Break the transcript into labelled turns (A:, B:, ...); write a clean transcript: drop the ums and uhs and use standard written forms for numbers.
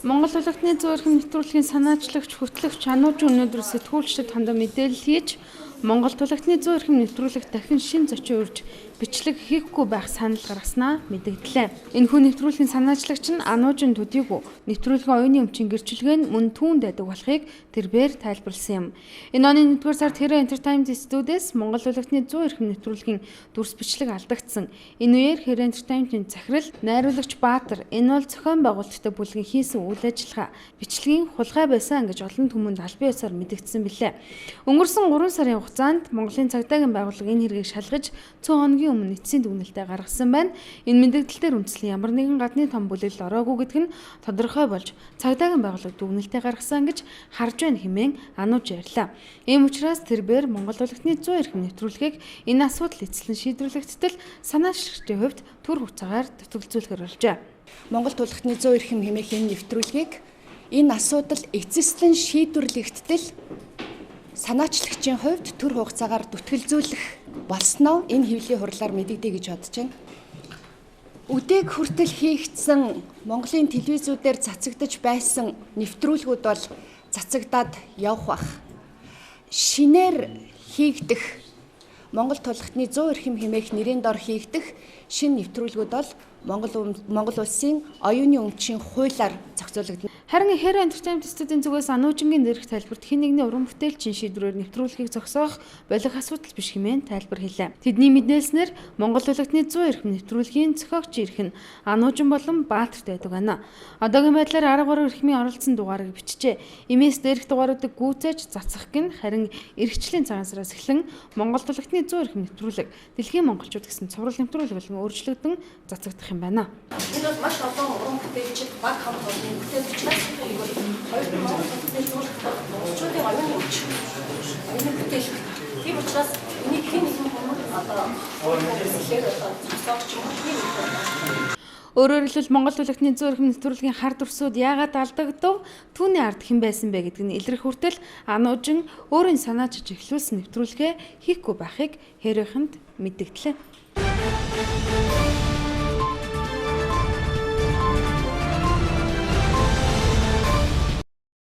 A: Монгол Тулагтны 100 эрхэм нэвтрүүлгийн санаачлагч, хөтлөгч Ануужин өнөөдөр сэтгүүлчдэд хандан мэдээлэл хийж, Монгол Тулагтны 100 эрхэм нэвтрүүлэг дахин шин зочин урьж бичлэг хийхгүй байх санал гаргаснаа мэдэгдлээ. Энэхүү нэвтрүүлгийн санаачлагч нь Ануужин төдийгүй нэвтрүүлгийн оюуны өмчийн гэрчлэгээ нь мөн түүнд байдаг болохыг тэрбээр тайлбарласан юм. Энэ оны 1-р сард Hero Entertainment студиэс Монгол Тулагтны 100 эрхэм нэвтрүүлгийн дүрс бичлэг алдагдсан. Энэ үеэр Hero Entertainment-ийн захирал найруулагч Баатар энэ бол зохион байгуулалттай бүлгийн хийсэн үйл ажиллагаа бичлэгийн хулгай байсан гэж олон түмэнд албан ёсоор мэдэгдсэн билээ. Өнгөрсөн 3 сарын хугацаанд Монголын цагдаагийн байгууллага энэ хэргийг шалгаж цөөн хоногийн өмнө эцсийн дүгнэлтээ гаргасан байна. Энэ мэдэгдэл дээр үндэслэн ямар нэгэн гадны том бүлэглэл ороогүй гэдг нь тодорхой болж цагдаагийн байгууллага дүгнэлтээ гаргасан гэж харж байна хэмээн Анууж ярьлаа. Ийм учраас тэрбээр Монгол Тулагтны 100 эрхэм нэвтрүүлгийг энэ асуудал эцэслэн шийдвэрлэгдтэл санаачлагчдын хувьд түр хугацаагаар дутагдalцүүлэхэр болжээ.
B: Монгол Тулагтны 100 эрхэм хэмээх энэ нэвтрүүлгийг энэ асуудал эцэслэн шийдвэрлэгдтэл санаачлагчийн хувьд төр хугацаагаар дүтгэлзүүлэх болсноо энэ хэвлэлийн хурлаар мэдэгдэе гэж бодож байна. Үдээг хүртэл хийгдсэн Монголын телевизүүдээр цацагдаж байсан нэвтрүүлгүүд бол цацагдаад явах бах. Шинээр хийгдэх Монгол Тулагтны 100 эрхэм хэмээх нэрийн дор хийгдэх шинэ нэвтрүүлгүүд бол Монгол улсын оюуны өмчийн хуулиар зохицуулагдана.
A: Харин Hero Entertainment студийн зүгээс Ануужингийн дээрх тайлбарт хэн нэгний уран бүтээлчийн шийдвэрээр нэвтрүүлгийг зогсоох болох асуудал биш хэмээн тайлбар хийлээ. Тэдний мэдээлснээр Монгол Тулагтны 100 эрхэм нэвтрүүлгийн зохиогч эрх нь Ануужин болон Баатарт байдаг байна. Одоогийн байдлаар 13 эрхмийн оролцсон дугаарыг бичжээ. Имээс дээрх дугааруудыг гүйцээж цацах гин харин эрхчлийн цагаан сараас эхлэн Монгол Тулагтны 100 эрхэм нэвтрүүлэг дэлхийн монголчууд гэсэн цуврал нэвтрүүлэг болон өөрчлөгдөн цацагдах юм байна.
C: Энэ бол маш олон уран бүтээлчид баг хамт олон бүтээл учраас бол хоёр нь Монгол улсын зөвлөлт монголчуудын оюуны хүч, оюуны бүтээл. Тийм учраас энийг хэн нэгэн хүмүүс одоо хэсгээр одоо зогсоох юм уу тийм юм.
A: Өөрөөр хэлбэл Монгол Тулагтны 100 эрхэм нэвтрүүлгийн хар дүрсүүд яагаад алдагдав? Түүний ард хэн байсан бэ гэдг нь илрэх хүртэл Ануужин өөрийн санаачилж эхлүүлсэн нэвтрүүлгээ хийхгүй байхыг Hero-нд мэдэгдлээ.